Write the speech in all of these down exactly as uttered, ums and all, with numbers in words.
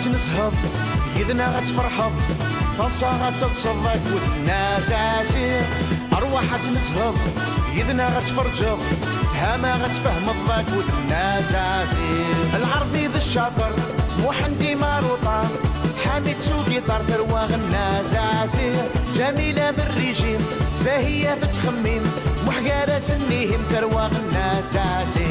Nezheḍ, yid-neɣ ad tferḥeḍ, taḍsa ad teḍseḍ akked Nna Zazi. Arwaḥ ad tnezheḍ, yid-neɣ ad tferǧeḍ, tfehma ad tfehmeḍ akked Nna Zazi. Lɛerbi d ccaṭer, Muḥend imaruṭa, Ḥamid s ugiṭar, tarwa Nna Zazi. Ǧamila d rrijim, Zahiya tettxemmim, Muḥ gar-asen ihim, tarwa Nna Zazi.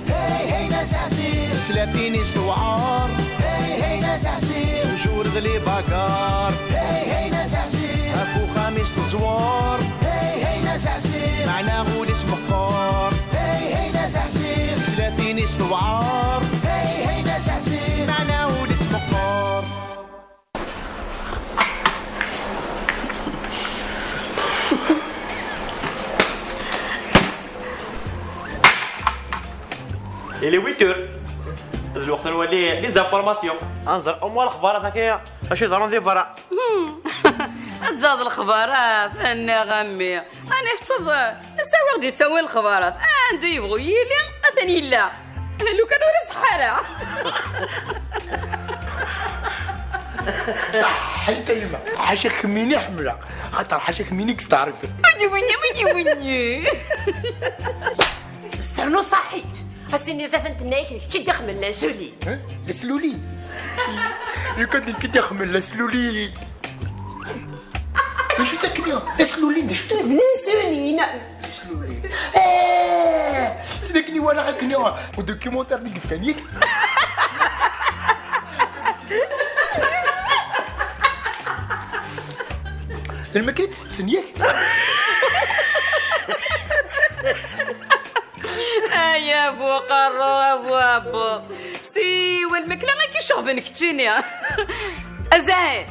Hey, hey, Nna Zazi. Tislatin-is tewɛer. Hey, hey, Nna Zazi. Tujur d libagar. Hey, hey, Nna Zazi. Ɣef uxxam-is teẓwer. Hey, hey, Nna Zazi. Meɛna ul-is meqqer. Hey, hey, Nna Zazi. Tislatin-is tewɛer. Hey, hey, Nna Zazi. Meɛna ul-is meqqer. Il est huit heures. D lweqt ad nwali les informations. Ad nẓer au moins lexbarat akka acu yeḍran di berra. Ad tẓaḍ lexbarat, annaɣ a mmi. Ani teṭṭeḍ, asawi ɣ-d-yettawin lexbarat. Anda yebɣu yili, atan yella. Lukan ur iṣeḥḥa ara. Ṣaḥḥit a yemma, ḥaca kemmini ḥemmleɣ, xaṭer ḥaca kemmini i yesteɛṛifen. Wini, wini, wini, wini. Sernu ṣaḥḥit. Ass-nni d atan tenna-yak d kečč i d-ixemmen la Zuli. Eh? La Slulin? Lukan d nekk i d-ixemmen la Slulin. D acu-tt akken-a? La Slulin, d acu-tt? D la Slulin. La Slulin. Eh! Seg akken i walaɣ akken-a, u documentaire mi yefkan yak. D lmakla i tetten yak. Ay, a bu qarru, a bu ɛebbuḍ. Siwa lmakla i k-iceɣben keččini. Azahir.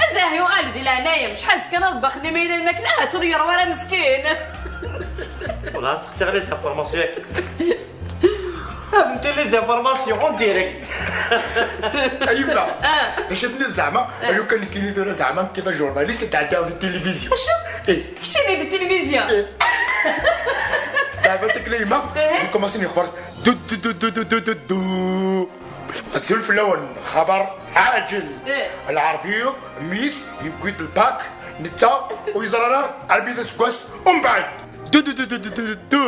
Azahir, uɣal di leɛnaya-m. Acḥal kan ad ṭṭbaxen imayla lmakla, ahat ur yeṛwa ara meskin. Wala, sexsiɣ les informations. Atenti les informations en direct. A yemma, ah, d acu tenniḍ zeɛma? Ah. Lukan nekkini tura zeɛma nekki d ajournaliste i tɛeddaɣ di tilivizyu. Acu? Eh. Keččini di tilivizyu? Eh. Zeɛma takla yemma, eh, di kumasin yexbar. Du, du, du. Azul fell-awen, xabar ɛaǧel. Eh. Lɛerbi, mmi-s yewwi-d lpak, netta ur yeẓri ara armi d aseggas umbeɛd. Du, du, du.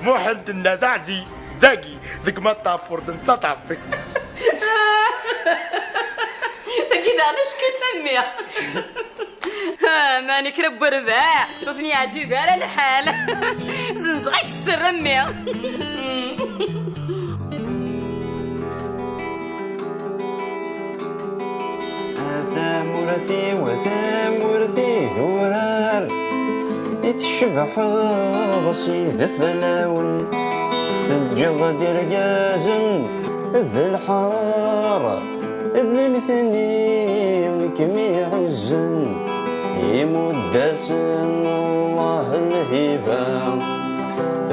Muḥend Nna Zazi, dagi, deg Maṭaf ur d-nettaṭaf. Dagi daɣen acku-tt a mmi. Ah, mani kra n werbaɛ, ur ten-yeɛǧib ara lḥal. Zenzeɣ-ak sser a mmi. A tamurt-iw, a tamurt idurar, i tcebḥeḍ s yideflawen, teǧǧiḍ-d irgazen d lḥar, d nitni i kem-iɛuzzen, imudd-asen Allah lhiba.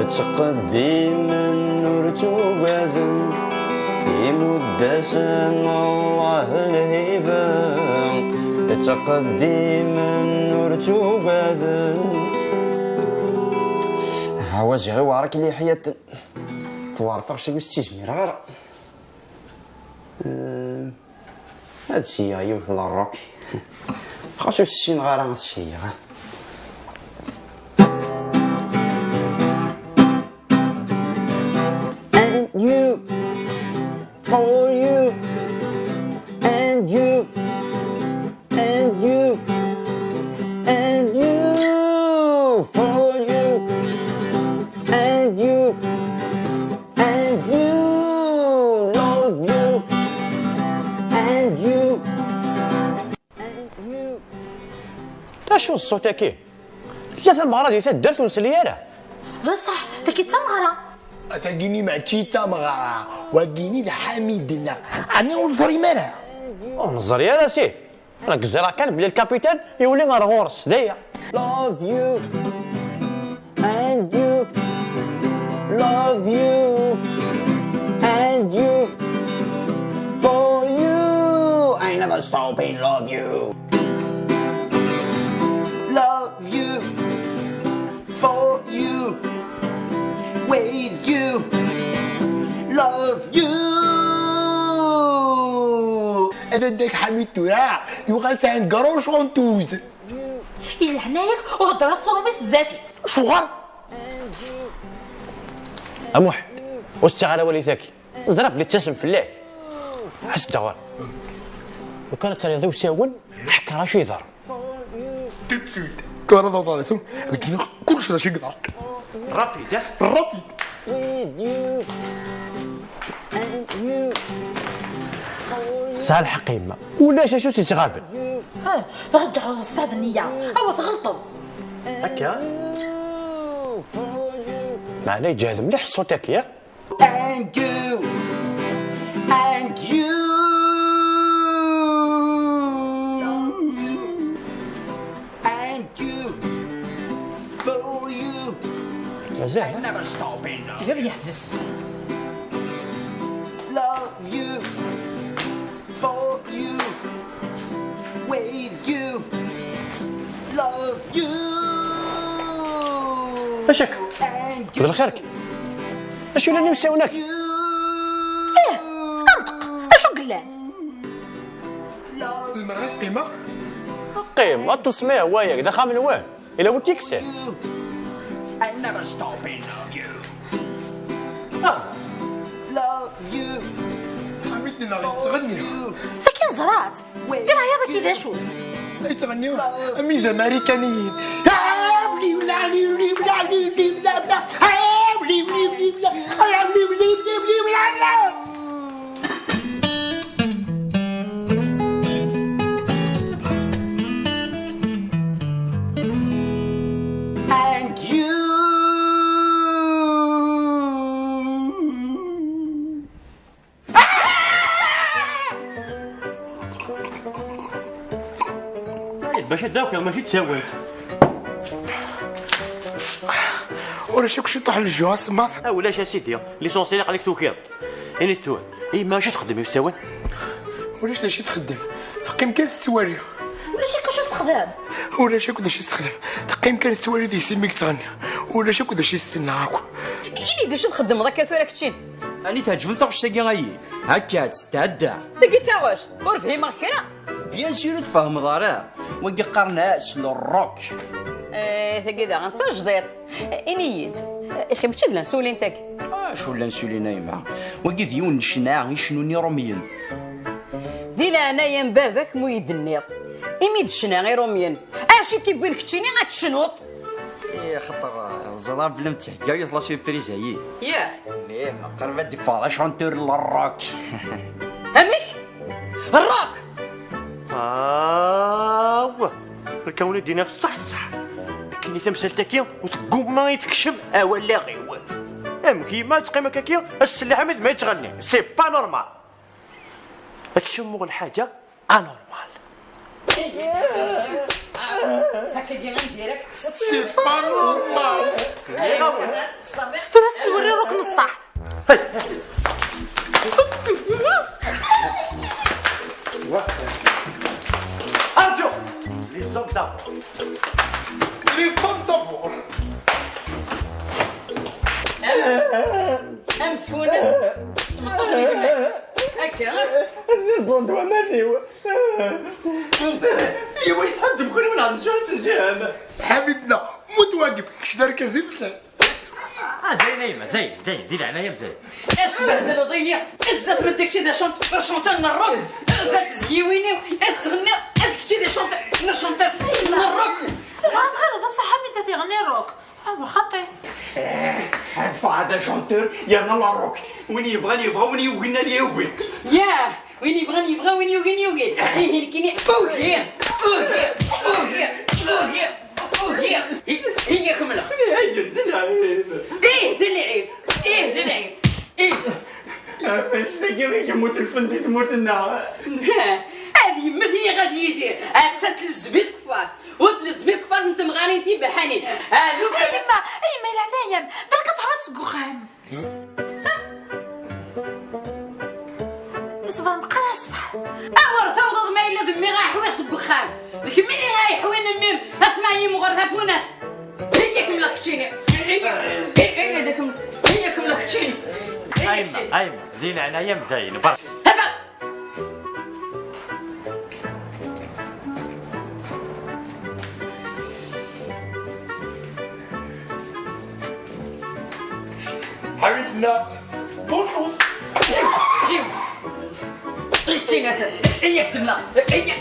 Ttqeddimen ur ttugaden, imudd-asen Allah lhiba. Ttqeddimen ur ttugaden. Ɛawaziɣ iweɛṛ-ik liḥyat. Tewɛer taɣect-iw ur s-tt-izmireɣ ara. Eh, ad seyyeɣ yiwet n rock. Xas ur ssineɣ ara ad seyyeɣ. And you, for you, and you, and you, and you, for you, and you, and you, love you, and you, and you. D acu n ṣṣut-agi? Tella tameɣra di taddart ur nesli ara. D ṣṣeḥ, tagi d tameɣra. Tagini mačči d tameɣra, wagini d Ḥamid-nneɣ. Ɛni ur neẓrim ara? Ur neẓri ara, si. Nekk ẓriɣ kan belli lkapitan yuli ɣer ɣur-s, d aya. Love you, and you, love you, and you, for you, I never stop in love you. Love you, for you, with you, love you. Dadda-k Ḥamid tura yuɣal sɛan garuc ɣuntuz. I leɛnaya-k, ur hedder aṣuṛumi s zdat-i. Acuɣer? A Muḥend, ur tettiɣ ara awal i taki. Ẓriɣ belli ttasem fell-ak. Ḥess-d ɣur. Lukan ad tariḍ i usawen, ḥekker acu yeḍran. Tout de suite. Tura d awḍaṛ-iw, ad k-iniɣ kullec d acu i yeḍran. Rapide, eh? Rapide. Tesɛa lḥeqq yemma. Ulac acu s-yettɣaben. Ha, tɣeǧǧeɣ ṣṣeḥ d nniya. Awa tɣelṭeḍ. Akka? Meɛna yeǧhed mliḥ ṣṣut-agi, eh? And you, and you, and you, for you. Mazal, ha? Never stopping. Love you, for you, with you, love you. Acu-k? And you. D lxir-k? Acu yellan i usawen-agi? Ih, nṭeq! Acu yellan? Zemreɣ ad qqimeɣ? Qqim, ad teṭṭseḍ ma yehwa-yak, d axxam-nwen. Yella wi k-yekksen? I never stop in love you. Ah, love you. Ḥamid neɣ yettɣenni. Tagi neẓra-tt. Iɣayaḍ-agi d acu-t? Yettɣenni am izamarikaniyen. And you. Bac ad d-akiɣ, mačči d tawant. Ulac akk ciṭuḥ n lǧu asemmaḍ. Ah, ulac a sidi, l'essentiel aql-ik tukiḍ. Init tura, i yemma acu txeddem i usawen? Ulac d acu i txeddem, teqqim kan tettwali. Ulac akk acu texdem. Ulac akk d acu i texdem, teqqim kan tettwali deg-s imi yettɣenni. Ulac akk d acu i s-tenna akk. Ini-d acu txeddmeḍ akka tura keččin? Ɛni tɛeǧbem taɣect-agi ayi? Akka-tt, tɛedda. Tagi d taɣect, ur fhimeɣ kra. Bien sûr ur tfehmeḍ ara. Wagi qqaren-as le rock. Eh, tagi daɣen d tajdiṭ. Ini-yi-d, ixi mačči d lansulin tagi? Acu lansulin a yemma? Wagi d yiwen n ccna icennun irumyen. Di leɛnaya n baba-k mu yi-d-tenniḍ, imi d ccna irumyen, acu i k-iwwin keččini ad tecnuḍ? Eh, xaṭer, eh, ẓriɣ belli am d-theggayeḍ la surprise-ayi. Yah. Mim, qrib ad d-iffeɣ d achanteur n le rock. Amek? Rock! Awah! Rkawen i d-iniɣ ṣṣeḥ ṣṣeḥ. Nekkini tamsalt-agi ur teggumma i tekcem awal-iw. Amek yemma ad teqqim akka-agi, ass n lḥamid ma yettɣenni? C'est pas normal. Ad tcemmuɣ lḥaǧa anormal. Hakkagi indirect. C'est pas normal. Tura s-tewri rukn ṣṣeḥ. Arǧu! Les hommes d'abord. Les femmes d'abord. Am tfunast. Akka. Ad nbḍent waman-iw. Yiwen tḥeddem kunwi neɣ nesɛa tezham. Ḥamidna, mut waqif, kečč d argaz i telliḍ. Ah, zayen a yemma, zayen, zayen, di leɛnaya-m, zayen. Tesbehdleḍ-iyi, zdat medden kečči d acant-, d achanteur n rock, zdat tezyiwin-iw, ad tettɣenniḍ, ad kečči d achanteur, d achanteur n rock. Dɣa tɣileḍ d ṣṣeḥ Ḥamid ad iɣenni rock? Awa xaṭi. Eh, ad ffɣeɣ d achanteur, yerna la rock. Win yebɣan yebɣa, win yugin ad yagi. Yah, win yebɣan yebɣa, win yugin yugi. Ihi nekkini ugiɣ, ugiɣ, ugiɣ, ugiɣ, ugiɣ. Ugiɣ. Hi-, hiya kemmleɣ. Ay, d lɛib. Ih, d lɛib. Ih, d lɛib. Ih. Anect-agi i yemmut lfen di tmurt-nneɣ. Ad yemmet niɣ ad yidir. Atta tlezm i tkeffart. Ur tlezm i tkeffart n temɣarin tibaḥanin. Alu. Ay yemma, ay yemma, i leɛnaya-m, balak ad teḥmaḍ seg uxxam. Iṣber meqqar ar ṣṣbeḥ. Awer tawḍeḍ ma yella d mmi ara ḥwiɣ seg uxxam. D kemmini ara yeḥwin mmi-m, asma yimɣur tafunast. Hiya kemmleɣ keččini. Hiya, hiya, hiya, hiya kemmleɣ keččini. Hiya keččini. Ayma, ayma, di leɛnaya-m dayen, barka. Hada. La, bonne chance. Iyak temla, iyak.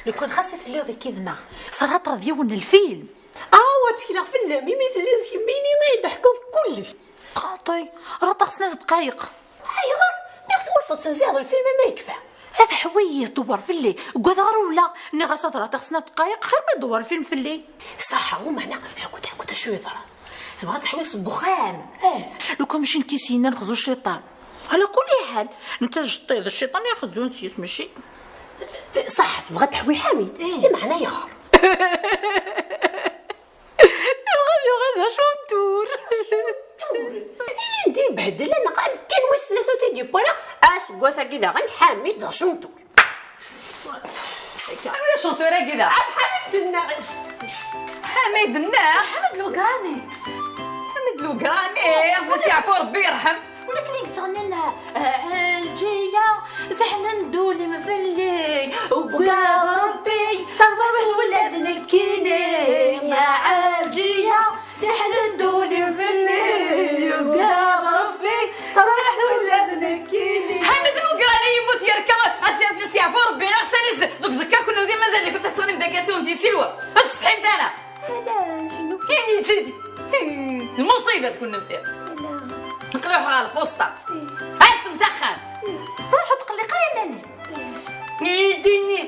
Lukan xas i telliḍ ikkid-nneɣ, traṭaḍ yiwen n lfilm. Awa, ttekleɣ fell-am, imi telliḍ kemmini ay d-ḥkuḍ kullec. Xaṭi, raṭaɣ snat dqayeq. Ayɣer? Niɣ twulfeḍ tenziɛeḍ lfilm ama yekfa. Ad ḥwi yedewwer fell-i, ugadeɣ rewleɣ, nniɣ-as ad raṭaɣ snat dqayeq, xir ma yedewwer lfilm fell-i. Ṣaḥ, umeɛna, ḥku-d, ḥku-d acu yeḍran. Tebɣa ad teḥwi seg uxxam. Eh. Lukan mačči nekk i s-yennan xzu cciṭan. Ɛla kulli ḥal, netta d cciṭan i xezzun s-yes, mačči. Ṣaḥ, tebɣa ad teḥwi Ḥamid. Eh. Imeɛna ayɣer? Yuɣal, yuɣal d acuntur. Ilindi ibehdel, neɣ amkan wis tlata ur t-id-yewwi ara. Aseggas-agi daɣen Ḥamid d acuntur. Ḥamid acuntur-agi daɣen. Ḥamid nneɣ. Ḥamid nneɣ. Ḥamid Lugrani. Ḥamid Lugrani, Ṛebbi yeɛfu, Ṛebbi yerḥem. Ulakken i yettɣennin, ah, Ɛelǧiya, seḥnen ddul-im fell-i, ugadeɣ Ṛebbi, terwiḥ ula d nekkini. A Ɛelǧiya, seḥnen ddul-im fell-i, ugadeɣ Ṛebbi, terwiḥ ula d nekkini. Ḥamid Lugrani yemmut yerka, ad t-yerfed s yeɛfu Ṛebbi, iɣsan-is deg uẓekka, kennemti mazal-ikent ad tettɣennim dagi, ad tewwem di silwa, ur tsetḥimt ara. Ala, cnu. Ini-tt-id. Lmuṣibat kennemti. Ala. Nqleɣ ɣer lpusṭa. Asem s axxam. Ruḥ ur tqelliq ara iman-im. Idini.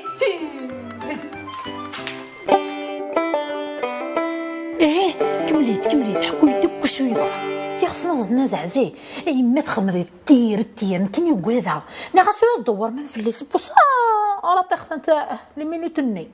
Ih, kemmlet, kemmlet, ḥku-yi-d akk acu yeḍran. Yeɣsen ad ẓen azeɛzi, a yemma txemmeḍ. Tir, tir, nekkini ugadeɣ. Neɣ ɣas ur d-dewwer ma fell-i s wus, ah, ara ṭixtent lminut-nni.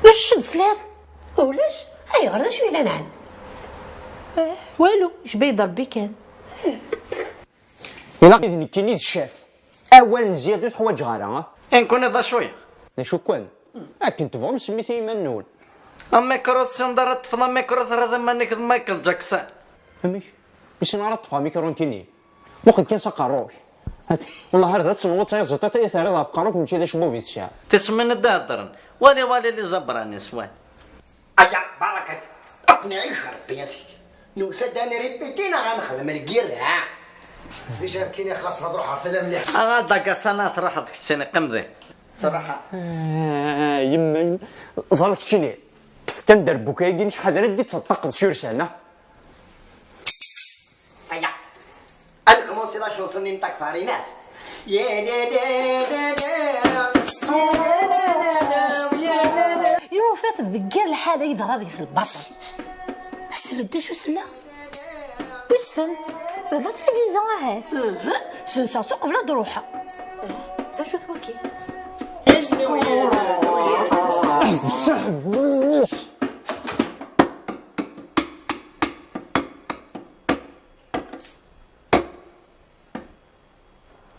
Ulac cced tesliḍ? Ulac? Ayɣer, d acu yellan ɛad? Eh, walu, icba-yi-d Rebbi kan. Ilaq d nekkini d ccaf. Awal n Ziyad ur t-ḥwaǧeɣ ara, ah. Nekkuni d acu-yaɣ? D acu kan? Akken tebɣum semmit i yiman-nwen. Amikru, tessineḍ ara teṭṭfeḍ amikru, terriḍ iman-ik d Michael Jackson. Amek? Ur ssineɣ ara ṭṭfeɣ amikru nekkini. Muqel kan s aqerru-k. Hat, wellah ar d ad tenweḍ tayaziḍt-a i terriḍ ɣef uqerru-k mačči d acebbub i tesɛiḍ. Tismin i d-iheddren. Wali, wali les Abranis, wali. Aya, barakat. Ad k-nɛic Rebbi, a sidi. Nusa-d ad nripiti neɣ ad nexdem lgirra? Déjà, nekkini xlaṣ, ad ruḥeɣ, sala mliḥ. Aɣ-d agasan ad truḥeḍ keččini, qqim din. Ṣṣraḥa. Ah, yemma, yemma. Ẓer keččini. Ṭṭef kan derbuka-agi-inek, ḥader ad d-teṭṭaqeḍ s ursan, ah. Aya. Ad nxemmeṣ la chanson-nni n Takfarinas. Yufa-t deg yir lḥala yeḍra deg-s lbaṭel. Asebded acu sella? Wissen, d la tilivizyu ahat. Uhu, senseɣ-tt uqbel ad d-ruḥeɣ. D acu-t waki? Bessah, bessah.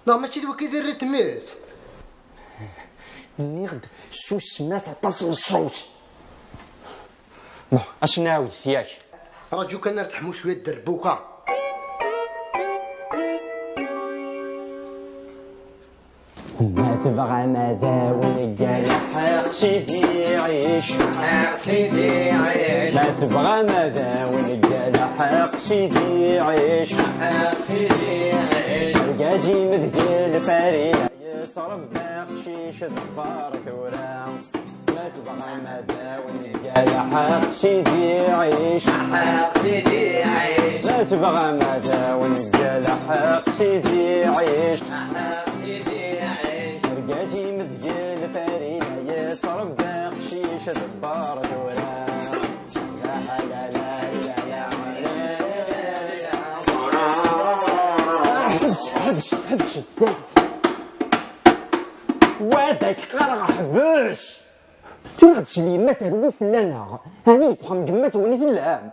Neɣ mačči d wagi i d rritm-is? Nniɣ-d susmet aṭas n ṣṣut. Bon, ad s-nɛawdet yak. Raǧu kan ar teḥmu cwiya dderbuka. Ma tebɣam ad awen-ggalḥeɣ Sidi Ɛic. Sidi Ɛic. Ma tebɣam ad awen-ggalḥeɣ Sidi Ɛic. Sidi Ɛic. Argaz-im deg lfarina yettrebbi aqcic, ḍebber tura. Ma tebɣam ad awen-ggalḥeɣ Sidi Ɛic. Sidi Ɛic. Ma tebɣam ad awen-ggalḥeɣ Sidi Ɛic. Sidi Ɛic. Argaz-im deg lfarina yettrebbi aqcic, ḍebber tura. La, la, la, la, la. Ḥebset, ḥebset. Wa d ak-qqareɣ ḥbes. Tura ɣ-d-tecli yemma terwi fell-aneɣ. Ɛni deg uxxam n yemma-twen i tellam?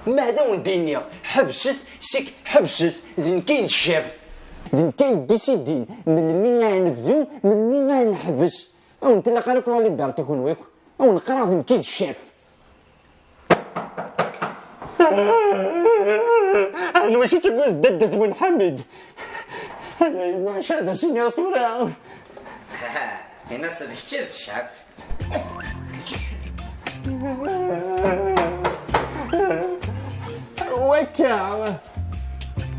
Ma ad awen-d-iniɣ ḥebset, seg ḥebset, d nekk ay d ccaf. D nekk ay d-isidin melmi ara nebdu, melmi ara neḥbes. Ur awen-tlaq ara akk la liberté kunwi akk. Awen-qqareɣ d nekk ay d ccaf. Anwa acu tettagad dadda-twen Ḥamid? Maca ad as-iniɣ tura. Ini-as d kečč i d ccaf. Wakka.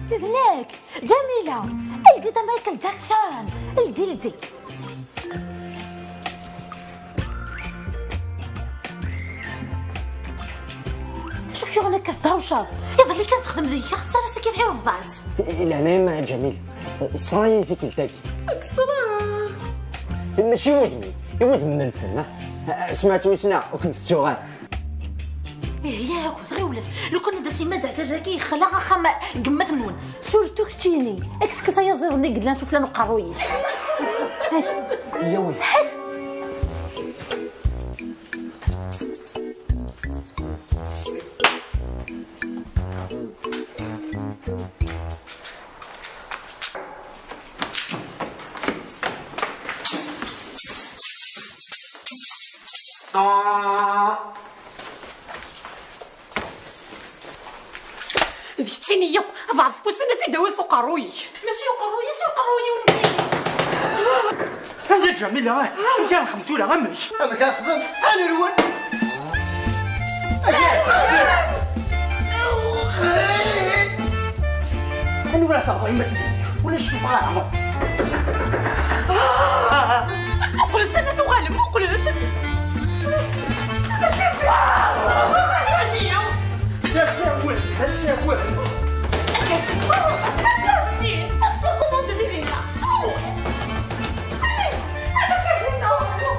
D nekk, Ǧamila. Ldi-d a Michael Jackson. Ldi, ldi. Acu k-yuɣen akka tedrawceḍ? Iḍelli kan texdem deg-k axeṣṣar, ass-agi tɛiwdeḍ-as. Leɛnaya-m a Ǧamil, ṣṣer-iyi tikkelt-agi. Ad k-ṣṣreɣ. Mačči i wudem-iw, i wudem n lfen, ha? Smeɛt wissen ur ken-tettuɣ ara. Ih, yak, tɣiwlet. Lukan ad as-yemma Zeɛzir dagi yexla axxam n yemma-twen. Surtout keččini. Ad k-tekkes ayaziḍ-nni i yellan sufella n uqerruy-ik. Yawi. D keččini yakk, bɛed n wussan ad tt-id-tawiḍ f uqerruy-ik. Mačči uqerruy-is, uqerruy-iw nekki. Anda Ǧamila? Amek ara nexdem tura? Amek? Amek ara nexdem? Ad nerwel. Anwa ara taɣeḍ a yemma-tneɣ? Ulac tuffɣa ara. Muqlet, ana tuɣalem, muqlet! Merci, merci. Merci, merci. Ça, c'est la commande de Medina. Oh. Allez, allez, c'est bon, non, non.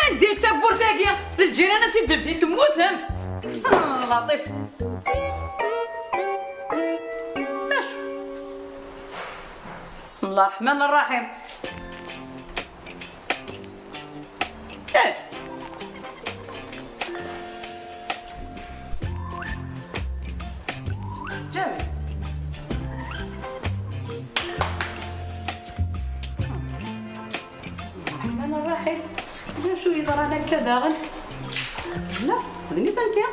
Anda tawwurt-agi? D lǧiran ad tt-id-teldi, temmutemt! Ah, Laṭif! Acu? بسم الله الرحمن الرحيم. إيه. جميل. بسم الله الرحمن الرحيم. شو يضرنا كذا؟ لا، هذني ثانية.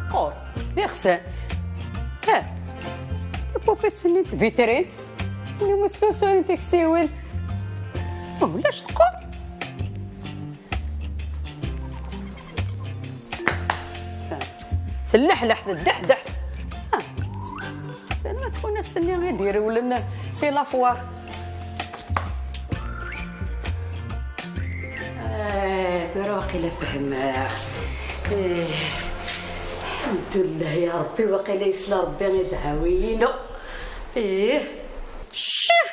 Teqqur, d ixsan. Ha, ipupitt-nni n tvitrint, nni muslusun tiksiwin. Ulac teqqur. Telleḥleḥ, teddeḥdeḥ. Ha. Tama tfunast-nni i d-irewlen si lafwar. Ah, tura waqila fehmeɣ. Eh, lḥemdullah ya Rebbi, waqila yesla Rebbi i dɛawi-inu. Ih. Ccah!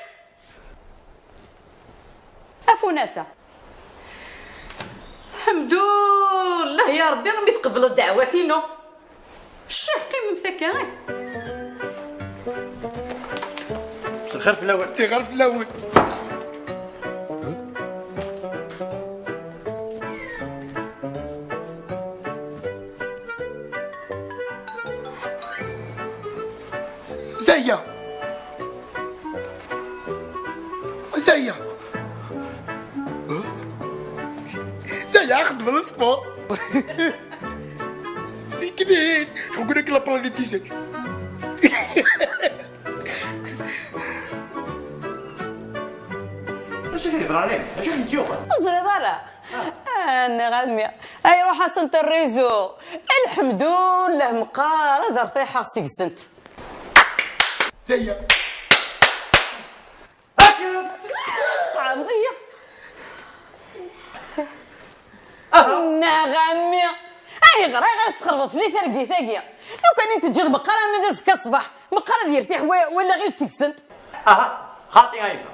Afunasa. Lḥemdullah ya Rebbi, mi tqebleḍ ddeɛwat-inu. Ccah, qqimemt akka, eh. مساء الخير فلاون. مساء الخير فلاون. زايا. زايا. زايا، خدم السبور. Tikkelt, شو نقول لك la planète تيزك؟ اش كيهضر عليه؟ اش كنت يوقع؟ Ur teẓriḍ ara. Ah, nniɣ a mmi, ay ruḥ-asent rrizu. Lḥemdullah, meqqar ad rtiḥeɣ seg-sent. Zaya. Akken! Ɣriɣ ad tesxerbeḍ fell-i targit-agi. Lukan i teǧǧiḍ meqqar arma d azekka ṣṣbeḥ, meqqar ad yertiḥ wa- wallaɣ-iw seg-sent. Aha, xaṭi a yemma.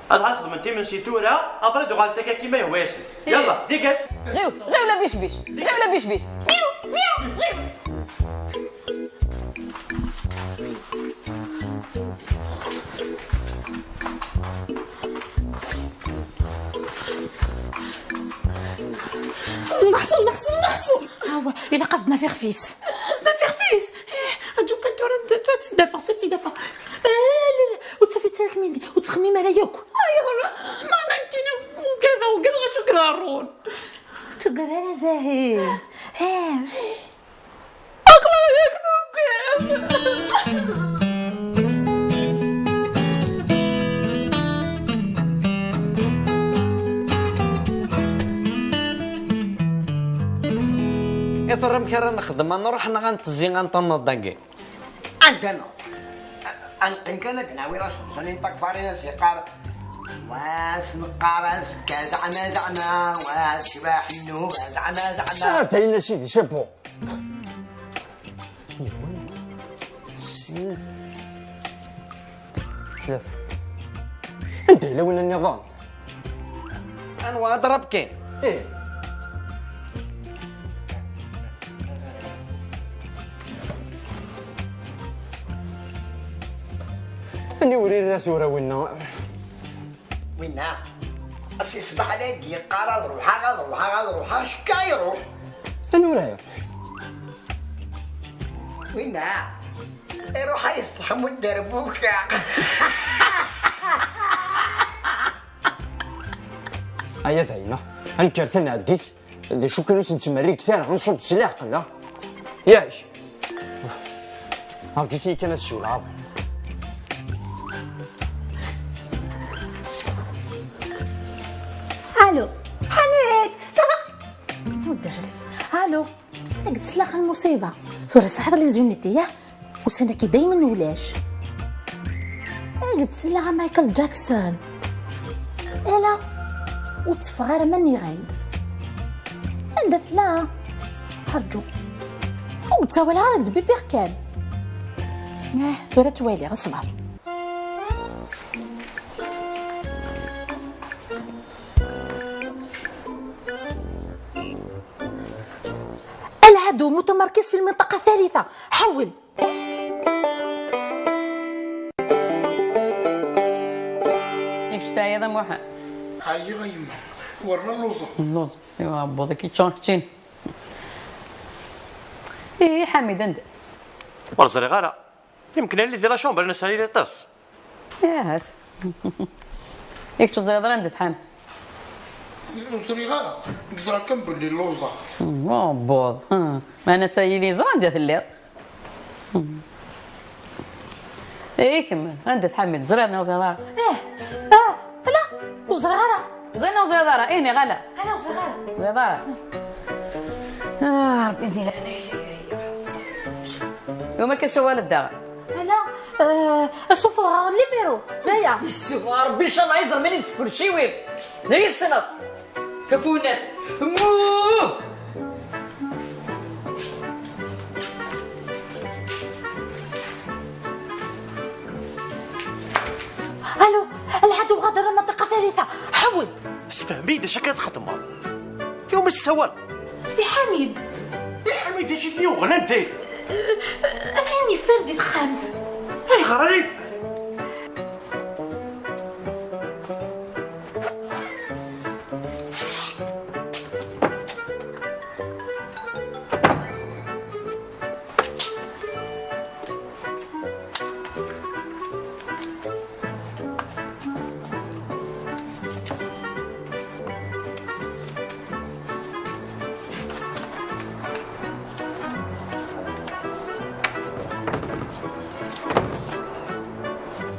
Ad xedment imensi tura, après ad uɣalent akka kima yehwa-yasent. Yalla, dégage. Ɣiwel, ɣiwel a bicbic, ɣiwel a bicbic. Miu, miu, ɣiwel. Meḥsub, meḥsub, meḥsub. Awa, ilaq ad s-d-naf ixef-is. Ad s-d-naf ixef-is? Ih, aǧu kan tura ad s-d-afeɣ, ad s-d-afeɣ. Eh, la, la, ur ttafit ara kmini, ur ttxemmim ara yakk. Ayɣer? Meɛna nekkini ugadeɣ, ugadeɣ acu i iḍerrun. Ur tuggad ara Zahir. Eh. Aql-aɣ yak nugad. Iḍ amek ara nexdem, ad nruḥ neɣ ad nettezzi, ad nṭenneḍ dagi? Anda nruḥ? Ad neqqim kan ad d-nawi rac uẓli n takbarin as yeqqar: "Wa s-neqqar azekka zeɛma zeɛma, wa tecbeḥ nnuba zeɛma zeɛma." Ah, dayen a sidi, c'est bon. Yiwen, sin, tlata. Anda yella winna nniḍen? Anwa adrab kan? Ih. Ani ur ira tura winna? Winna, si ṣṣbeḥ la d-yeqqar: "Ad ruḥeɣ, ad ruḥeɣ, ad ruḥeɣ", cekka iruḥ. Anura iruḥ? Winna, iruḥ a yeṣleḥ mu dderbuka. Aya d ayna, ad nekker tanɛeddit. D acu kan ur tt-nettmerrig ara, nṣubb s leɛqel, ha? Yak. Rǧut-iyi kan ad ssiwleɣ. Allô, Ḥamid, ça va? Ur dder deg. Allô, ad d-tella lmuṣiba. Tura tesɛiḍ les unités, yah? Ussan-agi daymen ulac. Ad d-tella Michael Jackson. Ala, ur tteffeɣ ara ma nniɣ-ak-d. Anda tella? Rǧu. Ur d-ttawaleɣ ara deg bipiɣ kan. Ah, tura ttwaliɣ, ṣber. العدو متمركز في المنطقة الثالثة. حول. Yak teɛyiḍ a Muḥend. Ɛyiɣ a yemma, werna lluẓeɣ. Lluẓeɣ, siwa abbuḍ-ik yeččur keččini. Ih, Ḥamid, anda-t? Ur ẓriɣ ara. Yemken ad yili di la chambre, nesɛa yili yeṭṭes. Ahat. Yak ur teẓriḍ ara anda-t Ḥamid? Ur ẓriɣ ara. Nekk ẓriɣ kan belli lluẓeɣ. Hmm, abbuḍ. Hmm. Meɛna ata yili yeẓra anda telliḍ. Hmm. Eh, kemm, anda-t Ḥamid? Ẓriɣ neɣ ur teẓriḍ ara? Eh, ah, ala, ur ẓriɣ ara. Ẓriɣ neɣ ur teẓriḍ ara? Eh, niɣ ala. Ala, ur ẓriɣ ara. Ur teẓriḍ ara? Ah, Ṛebbi di leɛnaya-k. Iwumi akka tessawaleḍ daɣen? Ala, eh, asuffeɣ ɣer limiru, d aya. Yessuffeɣ Ṛebbi, ncallah yeẓra mani d tferciwin. D ay tessneḍ. Tafunast. Muuh! Allô, العدو غادر المنطقة الثالثة، حول. Sefhem-iyi-d acu akka txeddmeḍ. Iwumi tessawaleḍ? I Ḥamid. I Ḥamid, acu i t-yuɣen? Anda yella? Atan yeffer di texxamt. Ayɣer ara yeffer?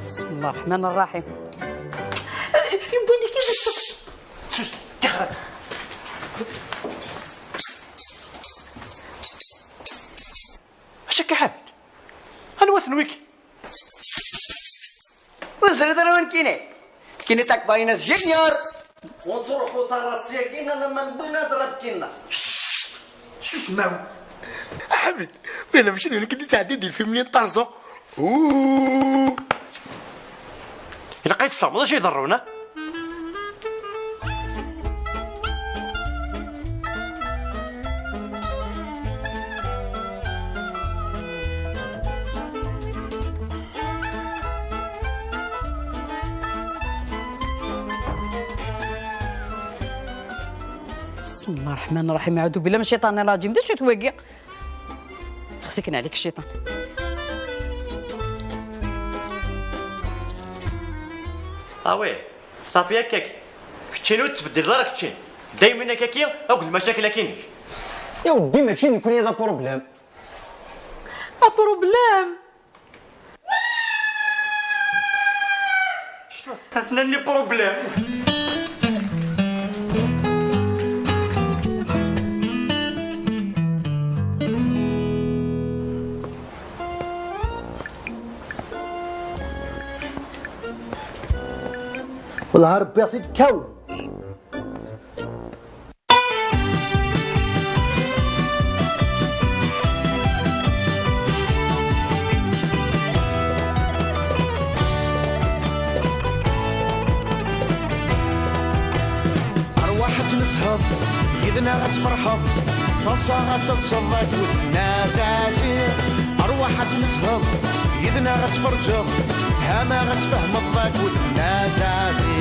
بسم الله الرحمن الرحيم. Yewwi-d kan ssuk. Sus, tixret. Acu akka Ḥamid? Anwa-ten wigi? Ur teẓriḍ ara wi nekkini? Nekkini takbarinas junior. Ur ttruḥut ara ssyagi alamma newwi-d adrab-nni. Susem-awen. Abid, win mačči d win akken i d-yettɛeddi di lfilm-nni n Tarzan. Ouh. Ilaq ad yi-tesfehmeḍ acu iḍerrun, a? بسم الله الرحمن الرحيم، أعوذ بالله من الشيطان الرجيم. D acu-t wagi? Xsiken عليك الشيطان. Ah oui, صافي هكاك. Keččini ur tettbeddileḍ ara keččini. Daymen akkaki, akked lmacakil akkinek. يا ودي ماشي نكون هذا problème. Un problème. Tasna-nni problème. والله ربي يعطيك الكون. أرواح ad tnesheḍ, yid-neɣ ad tferḥeḍ, taḍsa ad teḍseḍ akked Nna Zazi. Arwaḥ ad tnesheḍ, yid-neɣ ad tferǧeḍ, tama ad tfehmeḍ akked Nna Zazi.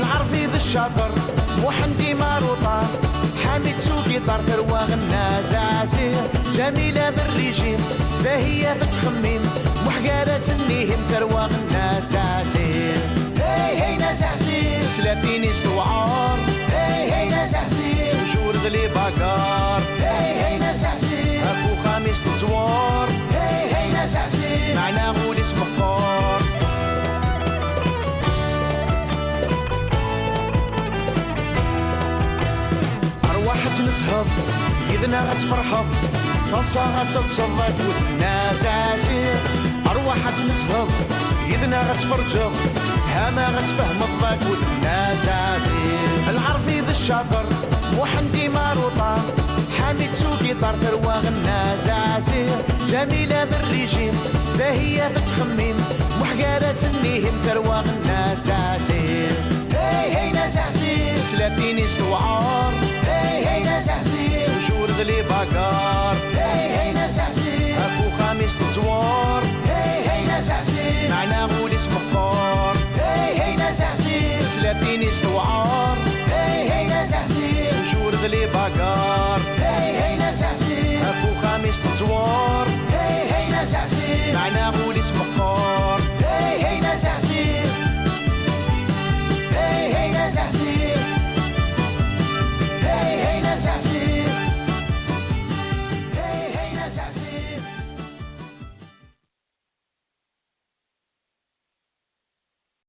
Lɛerbi d Ccaṭer, Muḥend Imaruṭa, Ḥamid s ugiṭar, tarwa Nna Zazi. Ǧamila d Rrijim, Zahiya tettxemmim, Muḥ gar-asen ihim, tarwa Nna Zazi. Hey, hey, Nna Zazi. Teslatin-is tewɛer. Hey, hey, Nna Zazi. Toujours d les bagarres. Hey, hey, Nna Zazi. Ɣef uxxam-is teẓwer. Hey, hey, Nna Zazi. Meɛna ul-is meqqer. Arwaḥ ad tnesheḍ, yid-neɣ ad tferḥeḍ, taḍsa ad teḍseḍ akked Nna Zazi. Arwaḥ ad tnesheḍ, yid-neɣ ad tferǧeḍ, tama ad tfehmeḍ akked Nna Zazi. Lɛerbi d Ccaṭer, Muḥend Imaruṭa, Ḥamid s ugiṭar, tarwa Nna Zazi. Ǧamila d Rrijim, Zahiya tettxemmim, Muḥ gar-asen ihim, tarwa Nna Zazi. Hey, hey, Nna Zazi. Teslatin-is tewɛer. Hey, hey, Nna Zazi. Toujours d les bagarres. Hey, hey, Nna Zazi. Ɣef uxxam-is teẓwer. Hey, hey, Nna Zazi. Meɛna ul-is meqqer.